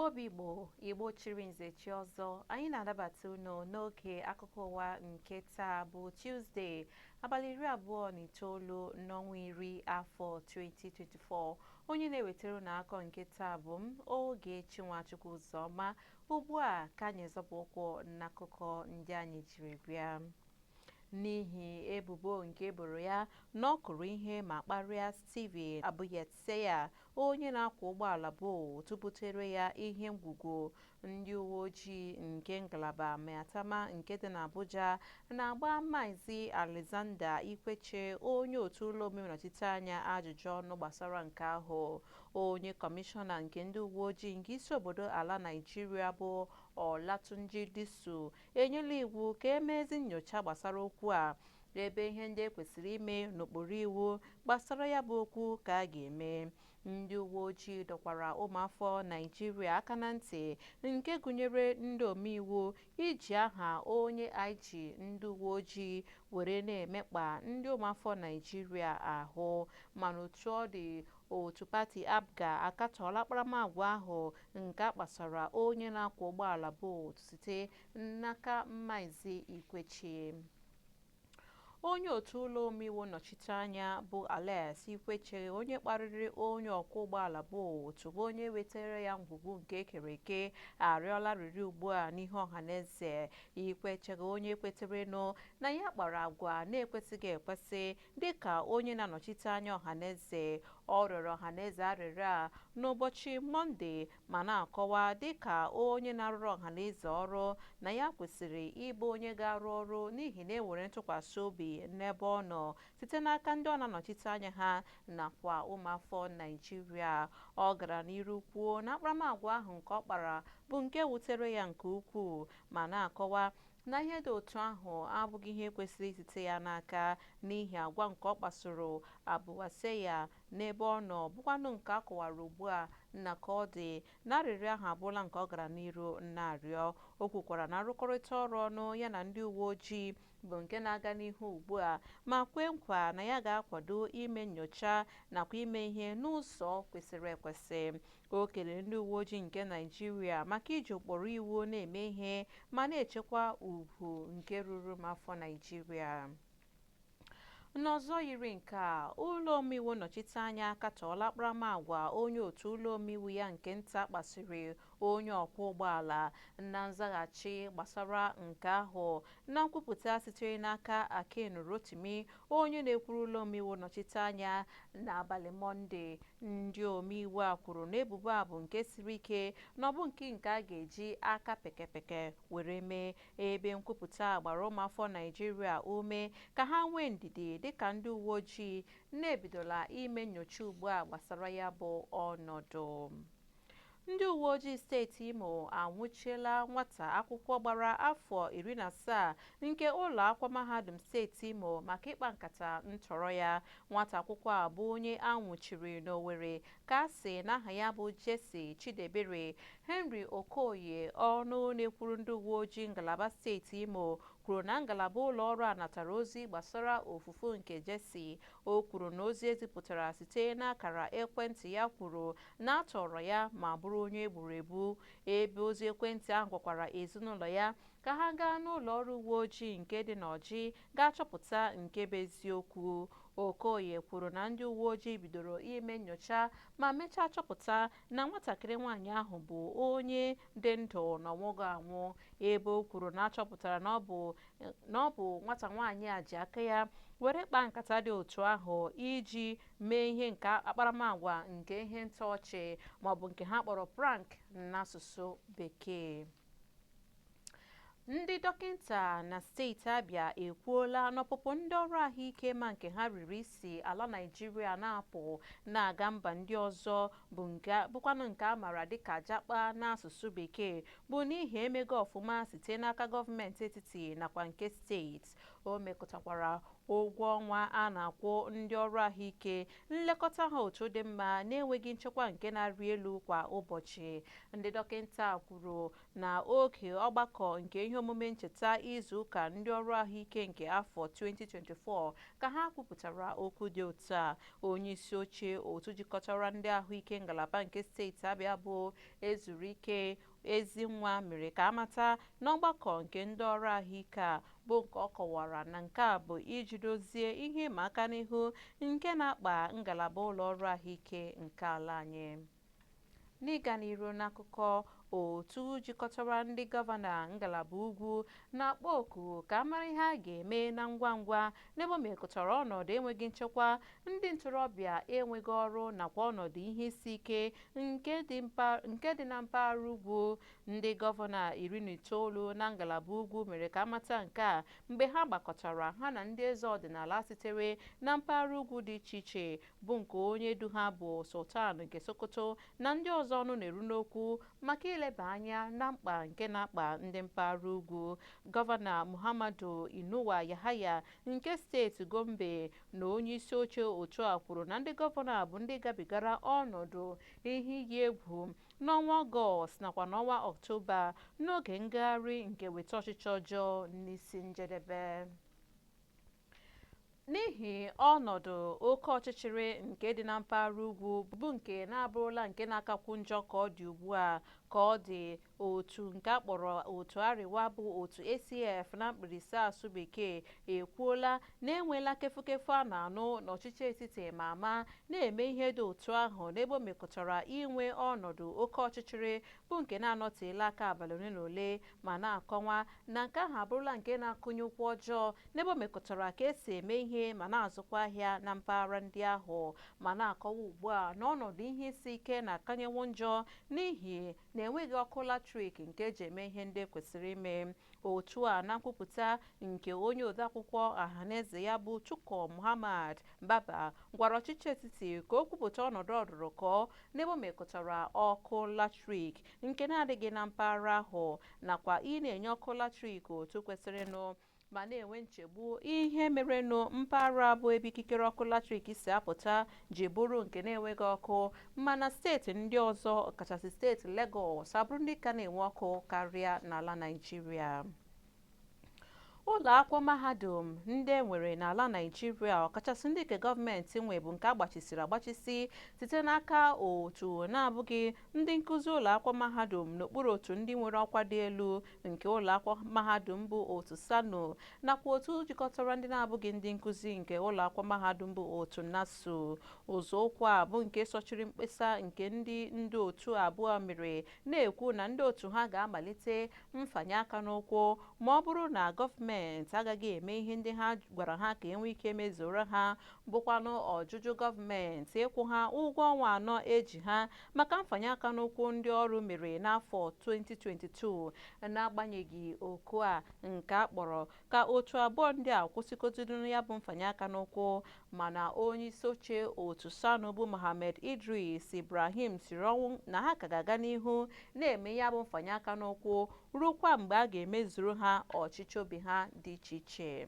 Obi Igbo, Igbo chiri nze chi ọzọ, anyị na-anabata unu n'oge akụkọ ụwa nke taa bụ Tuzdee, abalị 29 n'ọnwa 10 afọ 2024. Onye na-ewetara unu akọ nke taa bụ m, Ogechi Nwachukwu Ụzọma. Ugbu a ka anyị zọpụ ụkwụ n'akụkọ ndị anyị jiri bịa. N'ihi ebubo nke eboro ya na ọ kụrụ ihe ma kparịa Steven Abuyetseya, onye na-akwọ ụgbọala Bolt, butere ya ihe ngwugwu, ndị uwe ojii nke ngalaba Maitama nke dị n'Abuja na-agba Maazị Alexander Ikweche, onye otu ụlọ omeiwu nnọchiteanya, ajụjụ ọnụ gbasara nke ahụ. Onye kọmishọna nke ndị uwe ojii nke isi obodo ala Naịjirịa bụ Olatunji Disu enyela iwu ka emee ezi nnyocha gbasara okwu a, ebe ihe ndị e kwesịrị ime n'ụkpụrụ iwu gbasara ya bụ okwu ka a ga-eme. Ndị uwe ojii dọkwara ụmụafọ Naịjirịa aka na ntị, nke gụnyere ndị omeiwu, iji aha onye IG ndị uwe ojii were na-emekpa ndị ụmụafọ Naịjirịa ahụ. Mana otu ọ dị, otu pati APGA akatọọla akparamagwa ahụ nke a kpasara onye na-akwọ ụgbọala Bolt site n'aka Maazị Ikweche. Onye otu ụlọ omeiwu nnọchiteanya bụ Alex Ikweche, onye kparịrị onye ọkwọ ụgbọala Bolt bụ onye wetara ya ngwugwu nke ekere eke, arịọla arịrịọ ugbu a n'ihu ọhaneze. Ikweche, onye kweterenụ na ya kpara agwa na-ekwesịghị ekwesị dịka onye na-anọchite anya ọhaneze, ọ rịọrọ ọhaneze arịrịọ a n'ụbọchị Mọnde ma na-akọwa dịka onye na-arụrụ ọhaneze ọrụ na ya kwesịrị ịbụ onye ga-arụ ọrụ n'ihi na e nwere ntụkwasị obi n'ebe ọ nọ site n'aka ndị ọ na-anọchite anya ha nakwa ụmụafọ Naịjirịa. Ọ gara n'iru kwuo na akparamagwa ahụ nke ọ kpara bụ nke wutere ya nke ukwuu ma na-akọwa na ihe dị otu ahụ abụghị ihe kwesịrị isite ya n'aka n'ihi agwa nke ọ kpasoro Abuwatseya n'ebe ọ nọ, bụkwanụ nke a kọwara ugbu a na ka ọ dị na arịrịọ ahụ abụrụla nke ọ gara n'iru na-arịọ. O kwukwara na nrụkọrịta ọrụ ọnụ ya na ndị uwe ojii bụ nke na-aga n'ihu ugbu a ma kwee nkwa na ya ga-akwado ime nnyocha nakwa ime ihe n'ụzọ kwesịrị ekwesị. O kelere ndị uwe ojii nke Naịjirịa maka iji ụkpụrụ iwu na-eme ihe ma na-echekwa ugwu nke ruru ụmụafọ Naịjirịa. N'ọzọ yiri nke a, ụlọ omeiwu nnọchiteanya akatọọla akparamagwa onye otu ụlọ omeiwu ya nke nta kpasiri onye ọkwọ ụgbọala. Na nzaghachi gbasara nke ahụ, na nkwupụta sitere n'aka Akin Rotimi, onye na-ekwuru ụlọ omeiwu nnọchiteanya n'abalị Mọnde, ndị omeiwu a kwuru na ebubo a bụ nke siri ike na ọ bụ nke a ga-eji aka pekepeke were mee, ebe nkwupụta a gbara ụmụafọ Naịjirịa ume ka ha nwee ndidi dịka ndị uwe ojii na-ebidola ime nnyocha ugbu a gbasara ya bụ ọnọdụ. Ndị uwe ojii steeti Imo anwụchiela nwata akwụkwọ gbara afọ 17 nke ụlọ akwụkwọ mahadum steeti Imo maka ịkpa nkata ntọrọ ya. Nwata akwụkwọ a bụ onye anwụchiri n'Owerri ka a sị na aha ya bụ Jesse Chidebere. Henry Okoye, ọnụ na-ekwuru ndị uwe ojii ngalaba steeti Imo, kwuru na ngalaba ụlọ ọrụ a natara ozi gbasara ofufu nke Jesse. O kwuru na ozi ezipụtara site n'akara ekwentị ya kwuru na a tọrọ ya ma bụrụ onye egburu egbu, ebe ozi ekwentị ahụ gwakwara ezinụlọ ya ka ha gaa n'ụlọ ọrụ uwe ojii nke dị n'Ọjị gaa chọpụta nke bụ eziokwu. Okoye kwuru na ndị uwe ojii bidoro ime nnyocha ma mechaa chọpụta na nwatakịrị nwaanyị ahụ bụ onye dị ndụ na ọnwụghị anwụ, ebe o kwuru na achọpụtara na ọ bụ nwata nwaanyị a ji aka ya were kpaa nkata dị otu ahụ iji mee ihe nke akparamagwa nke ihe ntọọchị maọbụ nke ha kpọrọ prank n'asụsụ Bekee. Ndị dọkịta na steeti Abịa ekwuola n'ọpụpụ ndị ọrụ ahụike ma nke ha riri isi ala Naịjirịa na-apụ na-aga mba ndị ọzọ bụ nke bụkwanụ nke a maara dịka jakpa n'asụsụ Bekee bụ n'ihi emego ọfụma site n'aka gọọmenti etiti nakwa nke steeti. O mekọtakwara ụgwọ ọnwa a na-akwụ ndị ọrụ ahụike, nlekọta ha otu dị mma na-enweghị nchekwa nke na-arị elu kwa ụbọchị. Ndị dọkịta kwuru na oge ọgbakọ nke ihe omume ncheta izu ụka ndị ọrụ ahụike nke afọ 2024 ka ha kwupụtara okwu dị otu a. Onye isi oche otu jikọtara ndị ahụike ngalaba nke steeti Abịa bụ Ezurike Ezinwa mere ka amata n'ọgbakọ nke ndị ọrụ ahụike a bụ nke ọ kọwara na nke a bụ iji dozie ihe ịma aka n'ihu nke na-akpa ngalaba ụlọ ọrụ ahụike nke ala anyị. N'ịga n'iru n'akụkọ, otu jikọtara ndị gọvanọ ngalaba ugwu na-akpọ oku ka a mara ihe a ga-eme na ngwa ngwa n'ebe o mekọtara ọnọdụ enweghị nchekwa, ndị ntorobịa enweghị ọrụ nakwa ọnọdụ ihe isi ike nke dị na mpaghara ugwu. Ndị gọvanọ 19 na ngalaba ugwu mere ka amata nke a mgbe ha gbakọtara ha na ndị eze ọdịnala sitere na mpaghara ugwu dị iche iche, bụ nke onye du ha bụ Sultan nke Sokoto na ndị ọzọ ọnụ na-eru n'okwu maka ileba anya na mkpa nke na-akpa ndị mpaghara ugwu. Gọvanọ Muhammadu Inuwa Yahaya nke steeti Gombe na onye isi oche otu a kwuru na ndị gọvanọ bụ ndị gabigara ọnọdụ ihe iyi egwu n'ọnwa Ọgọst nakwa n'ọnwa Ọktoba n'oge ngagharị nke weta ọchịchị ọjọọ n'isi njedebe. N'ihi ọnọdụ oke ọchịchịrị nke dị na mpaghara ugwu bụ nke na-abụrụla nke na-akakwu njọ ka ọ dị ugbu a, ka ọ dị otu nke a kpọrọ otu Arịwa bụ otu ACF na mkpirisi asụ bekee ekwuola na enweela kefukefu a na-anụ n'ọchịchị etiti ma ama na-eme ihe dị otu ahụ n'ebe o mekọtara inwe ọnọdụ oke ọchịchịrị bụ nke na-anọteela aka abalị ole na ole, ma na-akọwa na nke ahụ abụrụla nke na-akụnye ụkwụ ọjọọ n'ebe o mekọtara ka esi eme ihe ma na-azụkwa ahịa na mpaghara ndị ahụ, ma na-akọwa ugbu a na ọnọdụ ihe isi ike na-akanyewo njọ n'ihi na enweghị ọkụ latrik nke eji eme ihe ndị kwesịrị ime. Otu a na nkwupụta nke onye odeakwụkwọ ọhaneze ya bụ Tukur Muhammad Baba gwara ọchịchị etiti ka o kwupụta ọnọdụ ọdụrụkọ n'ebe o mekọtara ọkụ latrik nke na-adịghị na mpaghara ahụ nakwa ị na-enye ọkụ latrik otu kwesịrịnụ, ma na-enwe nchegbu ihe merenụ mpaghara bụ ebe ikikere ọkụ latrik si apụta ji bụrụ nke na-enweghị ọkụ, mana steeti ndị ọzọ ọkachasị steeti Legọs abụrụ ndị ka na-enwe ọkụ karịa n'ala Naịjirịa. Ụlọ akwụkwọ mahadum ndị e nwere n'ala Naịjirịa ọkachasị ndị nke gọọmenti nwe bụ nke agbachisiri agbachisi site n'aka otu na-abụghị ndị nkụzi ụlọ akwụkwọ mahadum n'okpuru otu ndị nwere ọkwa dị elu nke ụlọ akwụkwọ mahadum bụ otu SANU nakwa otu jikọtara ndị na-abụghị ndị nkụzi nke ụlọ akwụkwọ mahadum bụ otu NASU. Ụzọụkwụ a bụ nke sochiri mkpesa nke ndị ndu otu abụọ mere na-ekwu na ndị otu ha ga-amalite mfanye aka n'ụkwụ ma ọ bụrụ na gọọmenti agaghị eme ihe ndị ha gwara ha ka enwee ike mezuoro ha, bụkwanụ ọjụjụ gọọmenti ịkwụ ha ụgwọ ọnwa anọ eji ha maka mfanye aka n'ụkwụ ndị ọrụ mere n'afọ 2022. N'agbanyeghị oku a nke a kpọrọ ka otu abụọ ndị a kwụsịgodoro ya bụ mfanye aka n'ụkwụ, mana onye isi oche otu SANU bụ Mohammed Idris Ibrahim siri ọnwụ na ha ka ga-aga n'ihu na-eme ya bụ mfanye aka n'ụkwụ ruokwa mgbe a ga-emezuru ha ọchịchị obi ha dị iche iche.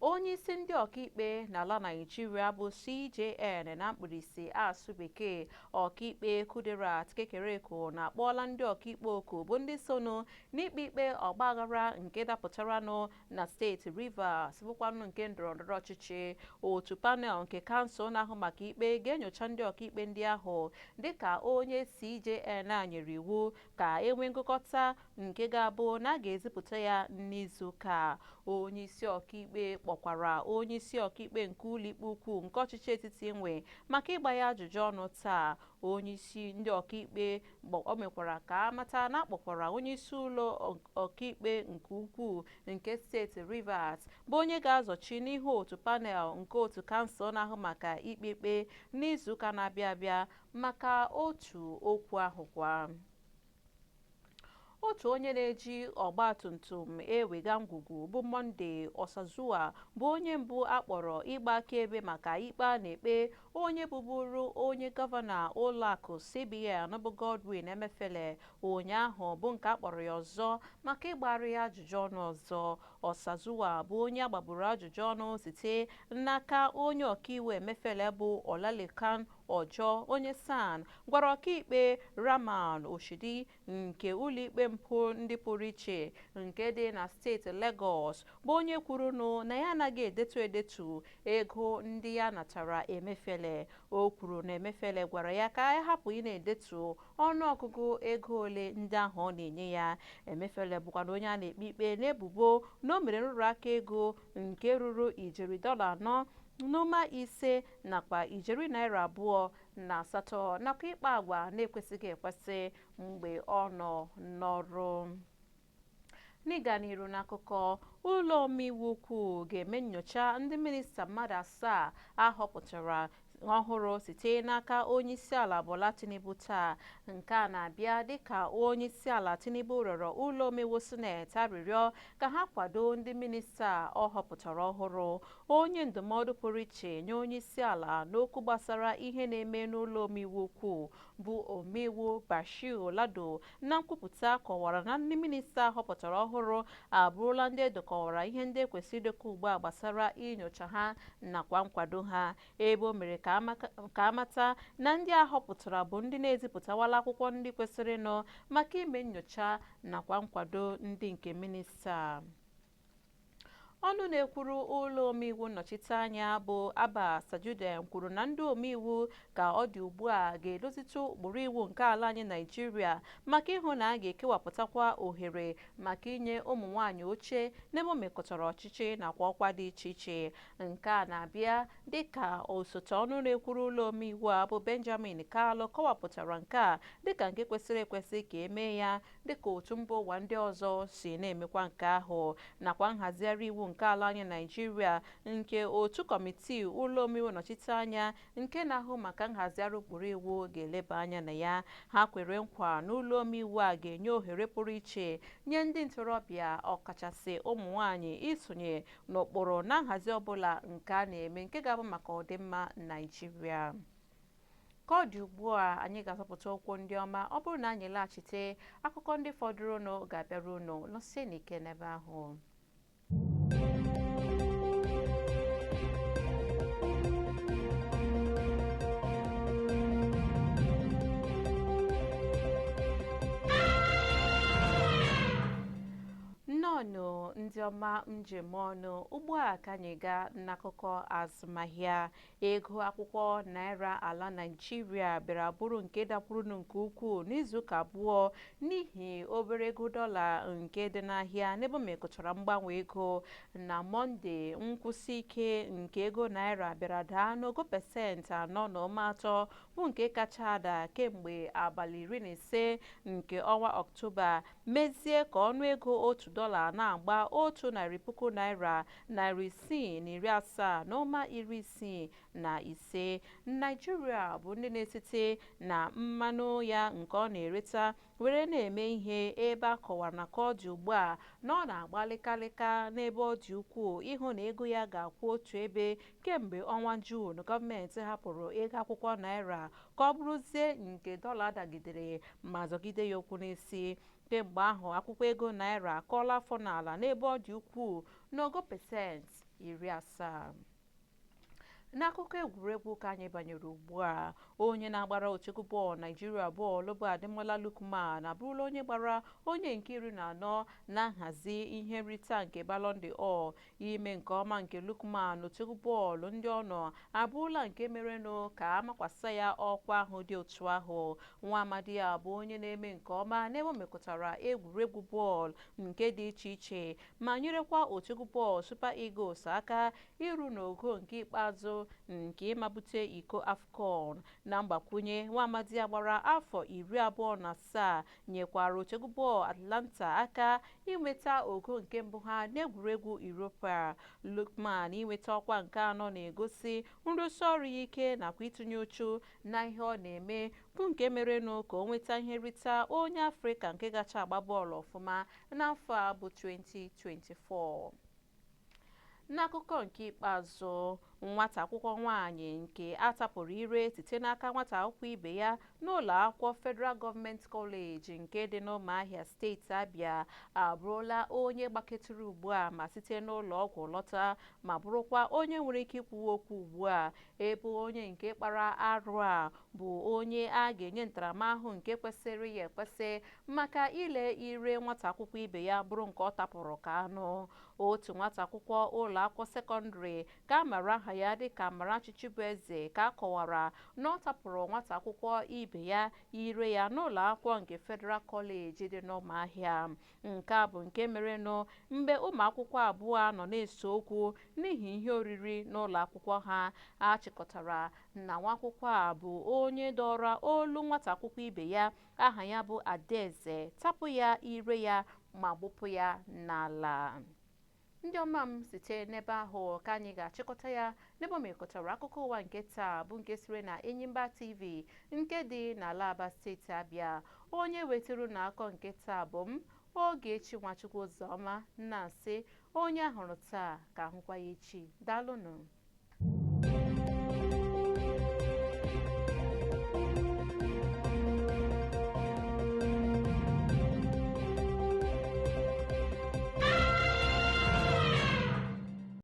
Onye isi ndị ọkaikpe n'ala Naịjirịa bụ CJN na mkpirisi asụ bekee, ọkaikpe Kudirat Kekereekwu na-akpọọla ndị ọkaikpe oku bụ ndị sonụ n'ikpe ikpe ọgbaghara nke dapụtaranụ na steeti Rivers bụkwanụ nke ndọrọndọrọ ọchịchị. Otu panel nke kansụl na-ahụ maka ikpe ga-enyocha ndị ọkaikpe ndị ahụ dịka onye CJN a nyere iwu ka e nwee ngụkọta nke ga-abụ na a ga-ezipụta ya n'izuụka. Onye isi ọkaikpe kpọkwara onye isi ọkaikpe nke ụlọikpe ukwu nke ọchịchị etiti nwe maka ịgba ya ajụjụ ọnụ taa. Onye isi ndị ọkaikpe o mekwara ka amata na akpọkwara onye isi ụlọ ọkaikpe nke ukwuu nke steeti Rivers bụ onye ga-azọchi n'ihu otu panel nke otu kansụl na-ahụ maka ikpe ikpe n'izuụka na-abịa abịa maka otu okwu ahụkwa. Otu onye na-eji ọgba tum tum ewega ngwugwu bụ Monday Osazua bụ onye mbụ akpọrọ ịgba akaebe maka ikpe a na-ekpe Onye bụburu onye gọvanọ ụlọakụ CBN bụ Godwin Emefiele ụnyaahụ bụ nke a kpọrọ ya ọzọ maka ịgbara ya ajụjụ ọnụ ọzọ. Osazuwa bụ onye agbagburu ajụjụ ọnụ site n'aka onye ọkaiwu Emefiele bụ Olalekan Ojo onye SAN gwara ọkaikpe Rahman Oshodi nke ụlọikpe mpụ ndị pụrụ iche nke dị na steeti Legọs bụ onye kwurunụ na ya anaghị edetu edetu ego ndị ya natara Emefiele. O kwuru na Emefiele gwara ya ka ya hapụ ị na-edetu ọnụọgụgụ ego ole ndị ahụ ọ na-enye ya. Emefiele bụkwana onye a na-ekpe ikpe n'ebubo na o mere nrụrụ aka ego nke ruru ijeri $4.5 nakwa ijeri ₦2.8 nakwa ịkpa agwa na-ekwesịghị ekwesị mgbe ọ nọ n'ọrụ. N'ịga n'iru n'akụkọ, ụlọ omeiwu ukwu ga-eme nnyocha ndị minista mmadụ 7 ahọpụtara ọhụrụ site n'aka onyeisiala Bola Tinubu taa. Nke a na-abịa dịka onyeisiala Tinubu rịọrọ ụlọ omeiwu sineti arịrịọ ka ha kwado ndị minista ọ họpụtara ọhụrụ. Onye ndụmọdụ pụrụ iche nye onyeisiala n'okwu gbasara ihe na-eme n'ụlọ omeiwu ukwu bụ omeiwu Bashir Lado na nkwupụta kọwara na ndị minista họpụtara ọhụrụ abụrụla ndị edokọwara ihe ndị ekwesịrị idekọ ugbu a gbasara inyocha ha nakwa nkwado ha, ebe o mere ka amata na ndị a họpụtara bụ ndị na-ezipụtawala akwụkwọ ndị kwesịrịnụ maka ime nnyocha nakwa nkwado ndị nke minista. Ọnụ na-ekwuru ụlọ omeiwu nnọchiteanya bụ Abba Sajudem kwuru na ndị omeiwu ka ọ dị ugbu a ga-edozitụ ụkpụrụ iwu nke ala anyị Naịjirịa maka ịhụ na a ga-ekewapụtakwa ohere maka inye ụmụ nwaanyị oche n'ebe o mekọtara ọchịchị nakwa ọkwa dị iche iche. Nke a na-abịa dịka osote ọnụ na-ekwuru ụlọ omeiwu a bụ Benjamin Kalu kọwapụtara nke a dịka nke kwesịrị ekwesị ka emee ya dịka otu mba ụwa ndị ọzọ si na-emekwa nke ahụ, nakwa nhazigharị iwu nke ala anyị Naịjirịa nke otu kọmitii ụlọ omeiwu nnọchiteanya nke na-ahụ maka nhazigharị ụkpụrụ iwu ga-eleba anya na ya. Ha kwere nkwa na ụlọ omeiwu a ga-enye ohere pụrụ iche nye ndị ntorobịa ọkachasị ụmụ nwanyị isonye n'ụkpụrụ na nhazi ọbụla nke a na-eme nke ga-abụ maka ọdịmma Naịjirịa. Ka ọ dị ugbu a, anyị ga-azọpụta okwu ndị ọma. Ọ bụrụ na anyị laghachite, akụkọ ndị fọdụrụnụ ga-abịara unu. Nọsie n'ike n'ebe ahụ. Nnọọnụ ndị ọma njem ọnụ. Ugbu a ka anyị gaa n'akụkọ azụmahịa. Ego akwụkwọ naira ala Naịjirịa bịara bụrụ nke dakwurunu nke ukwuu n'izuụka abụọ n'ihi obere ego dọla nke dị n'ahịa n'ebe o mekọtara mgbanwe ego. Na Mọnde, nkwụsị ike nke ego naira bịara daa n'ogo 4.3% bụ nke kacha ada kemgbe abalị 15 nke ọnwa Ọktoba, mezie ka ọnụego $1 na-agba ₦100,667.65. Naịjirịa bụ ndị na-esite na mmanụ ya nke ọ na-ereta were na-eme ihe, ebe a kọwara na ka ọ dị ugbu a na ọ na-agba lịkalịka n'ebe ọ dị ukwuu ịhụ na ego ya ga-akwụ otu ebe. Kemgbe ọnwa Juun, gọọmenti hapụrụ ego akwụkwọ naira ka ọ bụrụzie nke dọla dagidere ma zọgide ya okwu n'isi. Kemgbe ahụ, akwụkwọ ego naira akọọla afọ n'ala n'ebe ọ dị ukwuu n'ogo 70%. N'akụkọ egwuregwu ka anyị banyere ugbu a, onye na-agbara otu egwu bọọlụ Naịjirịa bọọlụ bụ Ademola Lookman abụrụla onye gbara onye nke 14 na nhazi ihe nrite nke Ballon d'Or. Ime nke ọma nke Lookman n'otu egwu bọọlụ ndị ọ nọ abụrụla nke merenụ ka a makwasa ya ọkwa ahụ dị otu ahụ. Nwa amadi ya bụ onye na-eme nke ọma n'ebe o mekọtara egwuregwu bọọlụ nke dị iche iche ma nyerekwa otu egwu bọọlụ Super Eagles aka iru n'ogo nke ikpeazụ nke ịmabute iko AFCON. Na mgbakwunye, nwa amadi ya gbara afọ 27 nyekwara otu egwu bọọlụ Atlanta aka inweta ogo nke mbụ ha n'egwuregwu Europa. Lookman inweta ọkwa nke anọ na-egosi nrụsi ọrụ ya ike nakwa itinye uchu na ihe ọ na-eme bụ nke merenụ ka o nweta ihe nrite onye Afrịka nke kacha agba bọọlụ ọfụma n'afọ a bụ 2024. N'akụkọ nke ikpeazụ, Nwata akwụkwọ nwaanyị nke a tapụrụ ire site n'aka nwata akwụkwọ ibe ya n'ụlọ akwụkwọ Federal Government College nke dị n'Ụmụahịa, steeti Abịa, abụrụla onye gbaketụrụ ugbu a ma site n'ụlọ ọgwụ lọta, ma bụrụkwa onye nwere ike ikwuwa okwu ugbu a, ebe onye nke kpara arụ a bụ onye a ga-enye ntaramahụhụ nke kwesịrị ya ekwesị maka ile ire nwata akwụkwọ ibe ya bụrụ nke ọ tapụrụ ka anụ. Otu nwata akwụkwọ ụlọ akwụkwọ sekọndịrị ka a mara aha ya dịka Amarachi Chibueze ka a kọwara na ọ tapụrụ nwata akwụkwọ ibe ya ire ya n'ụlọ akwụkwọ nke Federal College dị n'Ụmụahịa. Nke a bụ nke merenụ mgbe ụmụ akwụkwọ abụọ nọ na-ese okwu n'ihi ihe oriri n'ụlọ akwụkwọ ha. A chịkọtara na nwa akwụkwọ a bụ onye dọrọ olu nwata akwụkwọ ibe ya aha ya bụ Adaeze, tapụ ya ire ya ma gbupụ ya n'ala. Ndị ọma m, site n'ebe ahụ ka anyị ga-achịkọta ya n'ebe o mekọtara akụkọ ụwa nke taa, bụ nke siri na Enyimba TV nke dị n'ala Aba, steeti Abịa. Onye wetara na akọ nke taa bụ m, Ogechi Nwachukwu Ụzọma, na-asị onye ahụrụ taa ka ahụkwa ya echi. Daalụnụ.